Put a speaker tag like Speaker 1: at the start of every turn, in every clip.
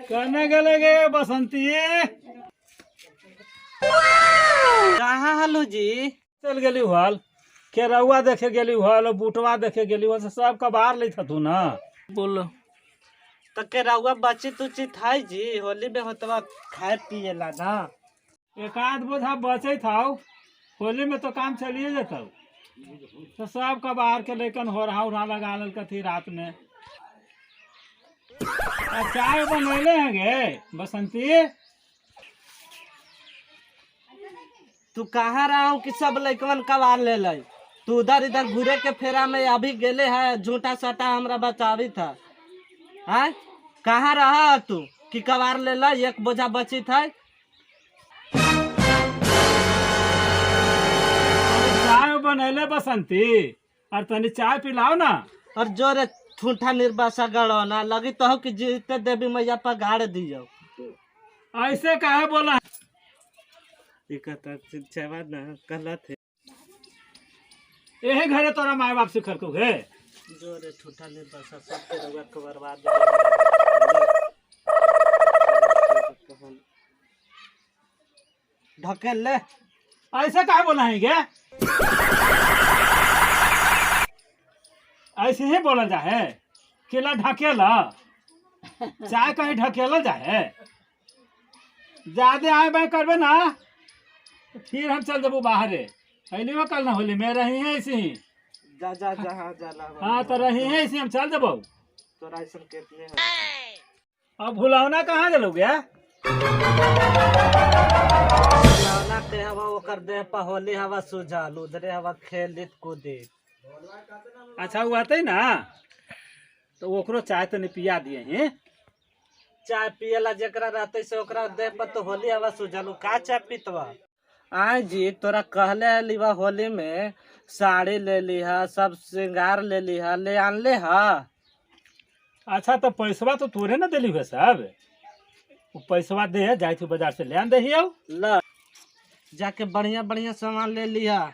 Speaker 1: कहने गेले गे बसंती।
Speaker 2: कहाँ हलू जी?
Speaker 1: चल गेली हल, केरौआ देखे गेली हल, बूटवा देखे गेली हल, सब कबार लैत हतू ना।
Speaker 2: बोलो तो केरौआ बचित उचित है जी? होली में होतवा खाए पिए ला ना।
Speaker 1: एक आध बोझा बचैत हौ, होली में तो काम चलिए जेतौ। तो सब कबार के लेकिन होरहा उरहा लगा लेलकथी रात में। आ चाय बनैले हैं गे बसंती?
Speaker 2: तू कहाँ रहा हूँ कि सब लइकवन कबार ले लई? तू उधर इधर घूरे के फेरा में अभी गेले है, झूठा सटा हमरा बचावी था। हैं, कहाँ रहा तू कि कबार ले लई? एक बोझा बचित है।
Speaker 1: चाय बनैले बसंती, और तनी चाय पिलाओ ना।
Speaker 2: और जोरे ठूठा निर्बासा गड़ौना लगी तो हो कि जीते देवी मैया पर गाड़ दियो।
Speaker 1: ऐसे काहे बोला?
Speaker 2: ना गलत है।
Speaker 1: यही घरे तोरा माय बाप सिखल को गे।
Speaker 2: जोरे ठूठा निर्बासा सबके रउआ के बर्बाद ढकेल ले।
Speaker 1: ऐसे काहे बोला है गे? ऐसे ही बोला जाए केला ढकेला, चाय कहीं ढकेला जाए। ज्यादा आए बाएं करबे ना तो फिर हम चल देबो बाहरे। अली हो कल ना होली में रही है ऐसे ही।
Speaker 2: जा जा जा, हाँ जा।
Speaker 1: हाँ तो रही है ऐसे, हम चल देबो।
Speaker 2: तोरा ऐसन कितने है?
Speaker 1: अब भुलावना कहाँ गेलो गया?
Speaker 2: खिलौना के हवा ओकर देह पर होली हवा सुझाल, उधरे हवा खेलित कूदित।
Speaker 1: अच्छा वो आते ना तो ओकरो चाय तनी पिया दिए हैं।
Speaker 2: चाय पियला जेकरा रहते से ओकरा देह पर तो होली हवा सुझाल, उ का चाय पीतवा? आय जी तोरा कहले हलीवा होली में साड़ी ले लीहा, सब श्रृंगार ले लीहा, ले आनले हा?
Speaker 1: अच्छा तो पैसवा तो तोरे ना दिली हुए सब, वो पैसवा दे जाए थी बाजार से ले आन दही। आओ
Speaker 2: ल जाके बढ़िया बढ़िया सामान ले लिहा।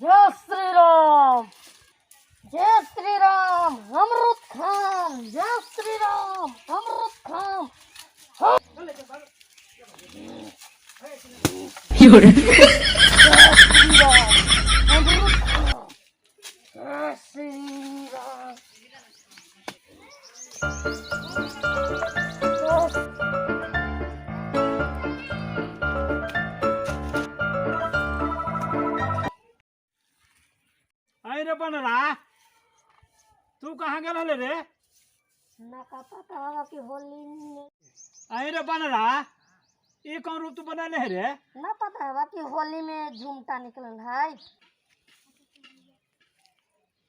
Speaker 3: जय श्री राम, जय श्री राम, अमृत खान, जय श्री राम, अमृत खान। जय श्री राम, अमृत खान, जय श्री राम।
Speaker 1: अरे बनरा तू कहाँ गेल हले रे?
Speaker 3: ना का पता हवा कि होली में
Speaker 1: अरे बनरा ये कौन रूप तू बनले है रे?
Speaker 3: ना पता हवा कि होली में झुमटा निकलल है।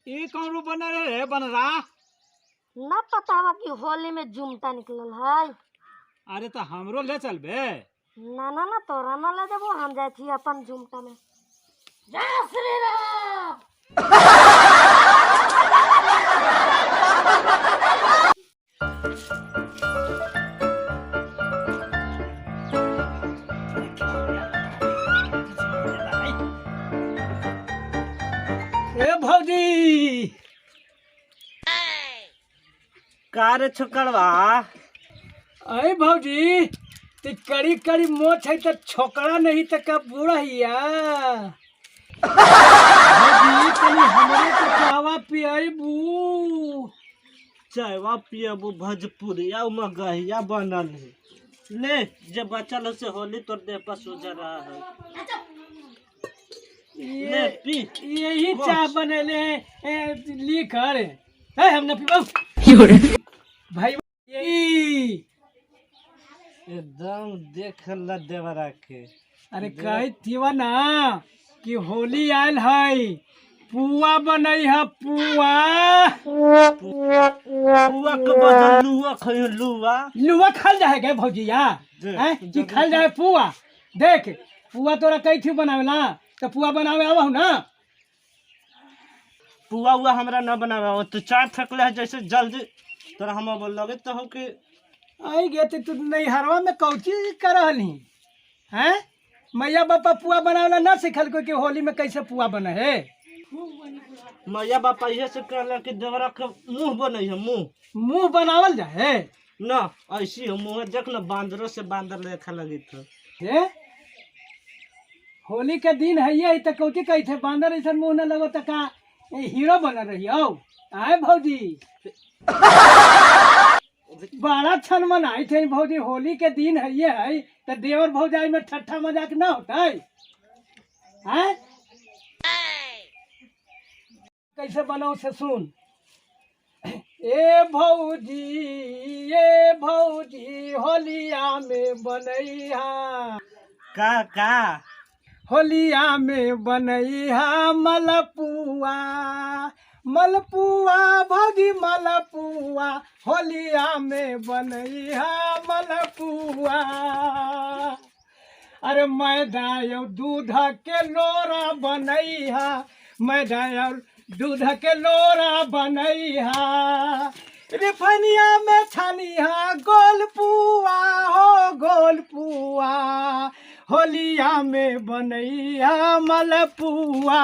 Speaker 1: ये कौन रूप बनले रे बनरा?
Speaker 3: ना पता हवा कि होली में झुमटा निकलल है।
Speaker 1: अरे तो हमरो ले चलबे।
Speaker 3: ना ना ना तोरा ना ले देबो, हम जाए थी अपन झुमटा में। जय श्री राम।
Speaker 4: ए भौजी
Speaker 2: का रे छोकरवा?
Speaker 4: अरे भौजी ते कड़ी कड़ी मोछ है तो छोकरा नहीं तो का बूढ़ा हिया। भौजी तनी हमरे के चावा पियाबू।
Speaker 2: चायवा पियबू भोजपुरिया मगहिया बनल है। ले जे बचल हो से होली तोर देह पर सूझ रहा है। ले पी।
Speaker 4: यही चाय बनेले हैं लिखर है, हम ना पीबू भाई। ये
Speaker 2: एकदम देख ल देवरा के।
Speaker 4: अरे कही थीवा ना कि होली आयल है, पुआ बनई है पुआ।
Speaker 2: पुआ के बदल लुआ खइयो लुआ।
Speaker 4: लुआ खल जाए गए भौजिया हैं कि खल जाए पुआ। देख पुआ तोरा कही थी बनावेला तो पुआ बनावे आवहु ना।
Speaker 2: पुआ उआ हमरा न बनावे आवत, तू चाय फेंकले है जैसे जल्दी तोरा हम अब लगे तो हो कि
Speaker 4: आई गए ते तू नैहरवा में कौची करहली हैं? मैया बापा पुआ बनावेला ना सिखल को कि होली में कैसे पुआ बने है।
Speaker 2: मैया बापा इहे से कहला कि देवरा के मुंह बनै है मुंह।
Speaker 4: मुंह बनावल जाए
Speaker 2: ना ऐसी हो मुंह देख ना, बांदरों से बांदर लेखा लगी था।
Speaker 4: हे होली के दिन है ये तो कौची कही थे बांदर ऐसा मुंह न लगो तो का ए, हीरो बन रही हो। आए भौजी बड़ा क्षण मनाई थे भौजी, होली के दिन है ये है तो देवर भौजाई में ठट्ठा मजाक ना होता है। हैं? कैसे बनाओ से सुन। ए भौजी ए भौजी होलिया में बनैया
Speaker 2: का का
Speaker 4: होलिया में बनैहा मलपुआ मलपुआ भौजी मलपुआ होलिया में बनैहा मलपुआ। अरे मैदा और दूध के लोरा बनैहा, मैदा और दूध के लोरा बनैहा, रिफनिया में छानिहा गोलपुआ हो गोलपुआ, होलिया में बनैहा मलपुआ।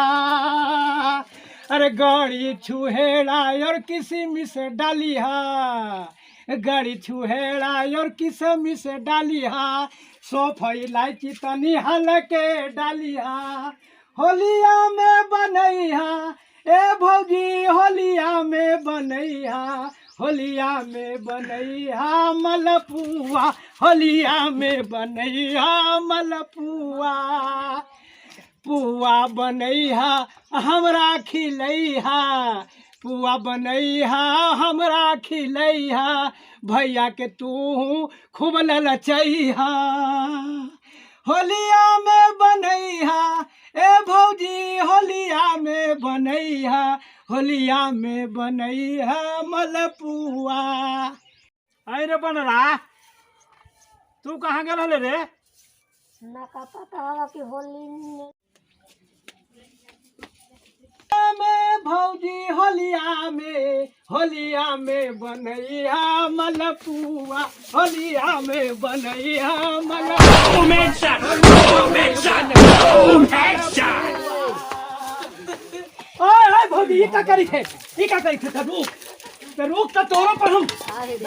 Speaker 4: अरे गड़ी छुहेड़ा और किशमिश डालिहा, गड़ी छुहेड़ा और किशमिश डालिहा, सौंफ इलायची तनी हलके डालिहा, होलिया में बनैहा ए भौजी होलिया में बनैहा, होलिया में बनैहा मलपुआ, होलिया में बनैहा मलपुआ। पुआ बनैहा हमरा खिलैहा, पुआ बनैहा हमरा खिलैहा, भैया के तू खूब ललचैहा, होलिया में बनैहा ए भौजी होलिया में बनैहा, होलिया में बनैहा मलपुआ।
Speaker 1: अरे बनरा तू कहाँ गेल हले रे?
Speaker 3: ना का पता हवा कि होली में
Speaker 4: में भौजी होलिया में, होलिया में बनैहा मलपुआ, होलिया में बनैहा मलपुआ। ओए ओए भौजी ई का करी थे, ई का करी थे? त रुक त रुक त तोरो पर हम
Speaker 3: अरे
Speaker 4: ए!